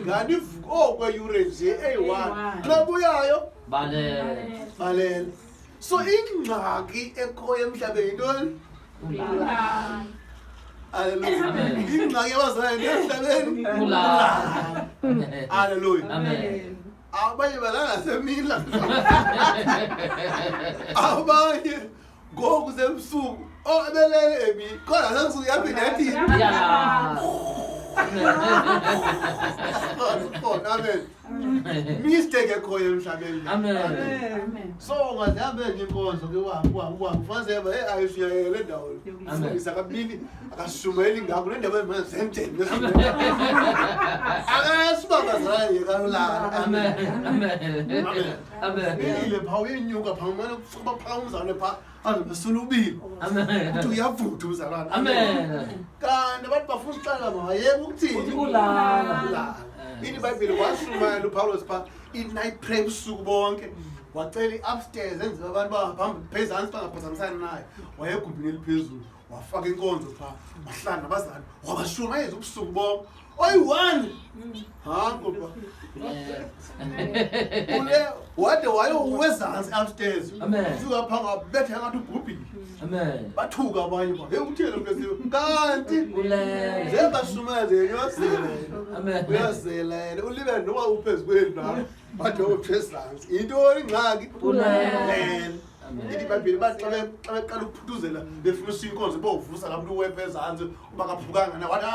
Nganivuka okweyure nje eyi-one. Xa buyayo Balele. Balele. So ingxaki ekhoyo emhlabeni yintoni? Kulala. Haleluya. Amen. Ingxaki yabazalwane emhlabeni. Kulala. Haleluya. Amen. Abanye balala semini abanye ngoku sebusuku. Oh, ebelele emini kodwa sebusuku yaphinda yathini? Iyalala. Khona, amen. Mistake ekhoyo emhlabeni. Amen. Amen. So ungazihambe nje inkonzo ke uhambe uhambe uhambe ufumaniseke uba hey ayishunyayele le ndawo. Amen. Ufundisa kabini akashumayeli ngako le ndaba ezimane zemjeni. Akasuba bazalwane yekalulala. Amen. Amen. Amen. Amen. Bilile phaa uyenyuka phaa umane kusuka phaa umzalwane phaa aze besula ubilo. Amen. Uthi uyavutha umzalwane. Amen. Kanti abantu bafuna uxela mayeke ukuthini? Uthi kulala. Kulala. Ithi iBhayibhile washumayela uPawulos phaa i-night prayer ubusuku bonke. Wacela i-upstairs enziwe abantu bangaphambi phezantsi bangaphazamisani naye. Wayegumbini eliphezulu wafaka inkonzo phaa wahlala nabazali wabashumayeza ubusuku bonke. Oyi-one hango pha ule wade wayowezantsi upstairs. Amen. Fika phaa ngabetha ngathi ubhubhile. Amen. Bathuka abanye ba hey utheni lo mntu kanti Kulele. njengashumayeza yena uyazela yena. Amen. Uyazela yena ulibele noba uphezu kweli nawe wade wawuphe ezantsi. Yintoni ingxaki? Kulele. Lele. Amen. Ithi iBhayibhile bathi xa beqala ukuphuthuzela befuna usiya inkonzo bovusa laa mntu uwepha ezantsi uba kaphukanga na wathi.